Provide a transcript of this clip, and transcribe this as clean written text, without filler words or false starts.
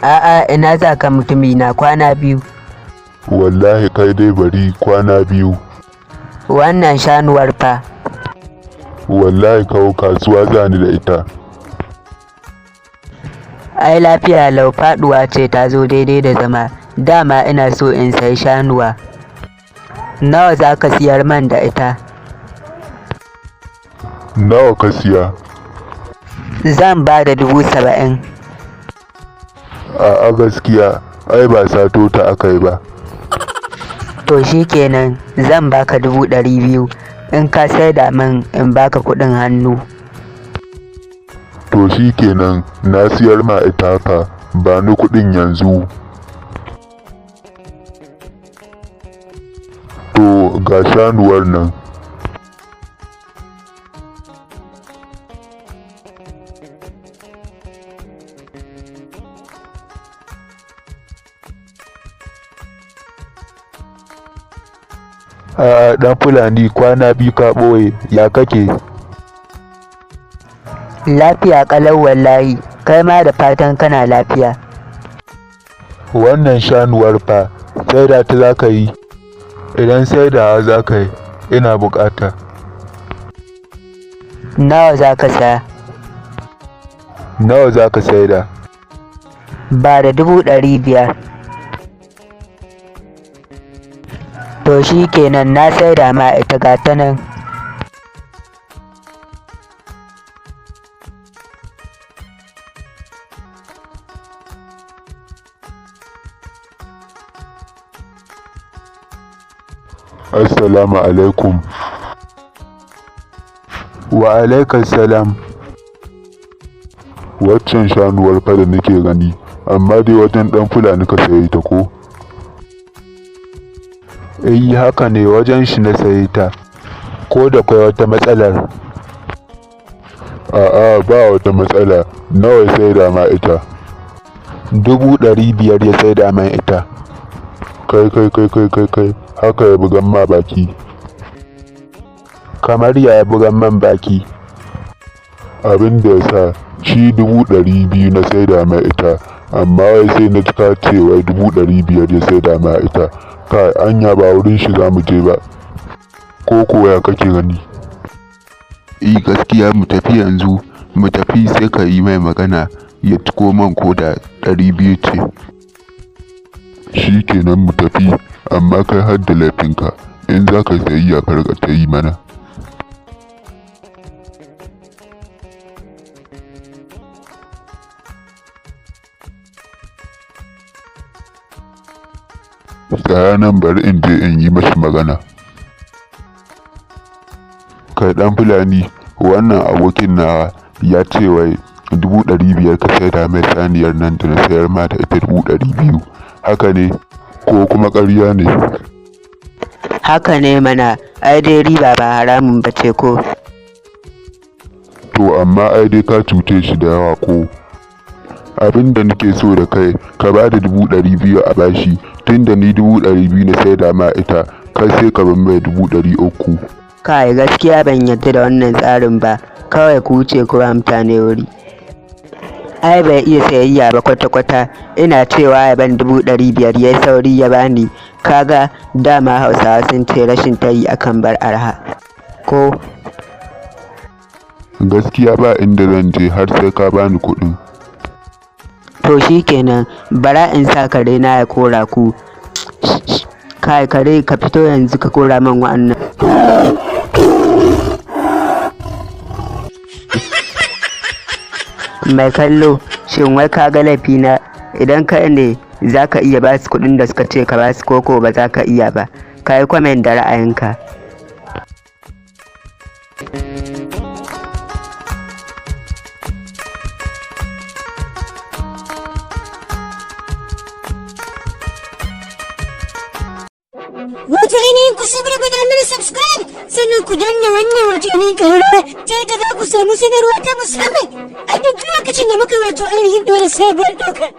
A'a, ina za ka mutumina kwana biyu. Wallahi kai dai bari kwana biyu. Wannan shanuwar fa? Wallahi kawo kasuwa zani da ita. Ai lafiya lau, faɗuwa ce ta zo daidai da zama. Dama ina so in sayi shanuwa. Nawa za ka siyar man da ita? Nawa ka siya? Zan ba da 70,000. A'a gaskiya, ai ba sato ta aka yi ba. To shikenan, zan baka 200,000 in ka saida min in baka kuɗin hannu. To shikenan, na siyar ma ita haka, ba ni kuɗin yanzu. To ga shanuwar nan. A'a ɗan Fulani kwana biyu ka ɓoye, ya kake? Lafiya ƙalau wallahi, kai ma da fatan kana lafiya. Wannan shanuwar fa, saida ta za ka yi? Idan saidawa za ka yi, ina buƙata. Nawa za ka saya? Nawa za ka saida? Ba da 500,000. To shikenan, na saida ma ita, ga ta nan. Assalamu alaikum. Wa alaikas salam. Waccan shanuwar fa da nake gani, amma dai wajen ɗan Fulani ka saye ta ko? Eh haka ne, wajen shi na saye ta. Ko da kwai wata matsalar? A'a ba wata matsala, nawa ya saida ma ita? 500,000 ya saida man ita. Kai kai kai kai kai kai, haka ya bugan ma baki. Kamar ya ya bugan man baki? Abin da ya sa shi 200,000 na saida ma ita, amma wai sai na ji ka ce wai 500,000 ya saida ma ita. Kai anya ba wurin shi za mu je ba. Ko ko ya kake gani? Eh gaskiya mu tafi yanzu, mu tafi sai ka yi mai magana ya ciko man ko da 200 ce. Shi kenan mu tafi, amma kai har da laifinka, in za ka sayayya ka riƙa tayi mana. Tsaya nan bari in je in yi mashi magana. Kai ɗan Fulani, wannan abokin nawa ya ce wai 500,000 ka saida mai saniyar nan da na sayar ma da ita 200,000. Haka ne ko kuma ƙarya ne? Haka ne mana, ai dai riba ba haramun ba ce ko? To amma ai dai ka cuce shi da yawa ko? Abin da nake so da kai, ka ba da 200,000 a bashi, tunda ni 200,000 na saida ma ita, kai sai ka bar mai 300,000. Kai gaskiya ban yarda da wannan tsarin ba, kawai ku wuce ku ba mutane wuri. Ai bai iya sayayya ba kwata-kwata, ina cewa ya ban 500,000 yayi sauri ya bani. Kaga dama Hausawa sun ce rashin tayi akan bar arha. Ko? Gaskiya ba inda zan je har sai ka bani kuɗin. To shikenan, bara in sa karena ya kora ku. Kai kare ka fito yanzu ka kora man wa'annan. Mai kallo, shin wai ka ga laifina? Idan kai ne za ka iya ba su kuɗin da suka ce ka ba su koko ba za ka iya ba? Ka yi comment da ra'ayinka. Wato ainihin ku sabarbaɗa mana subscribe sannan ku danna wannan wato ainihin ƙararrawa ta yadda za ku samu sanarwa ta musamman a duk lokacin da muka wato ainihin ɗora sabuwar doka.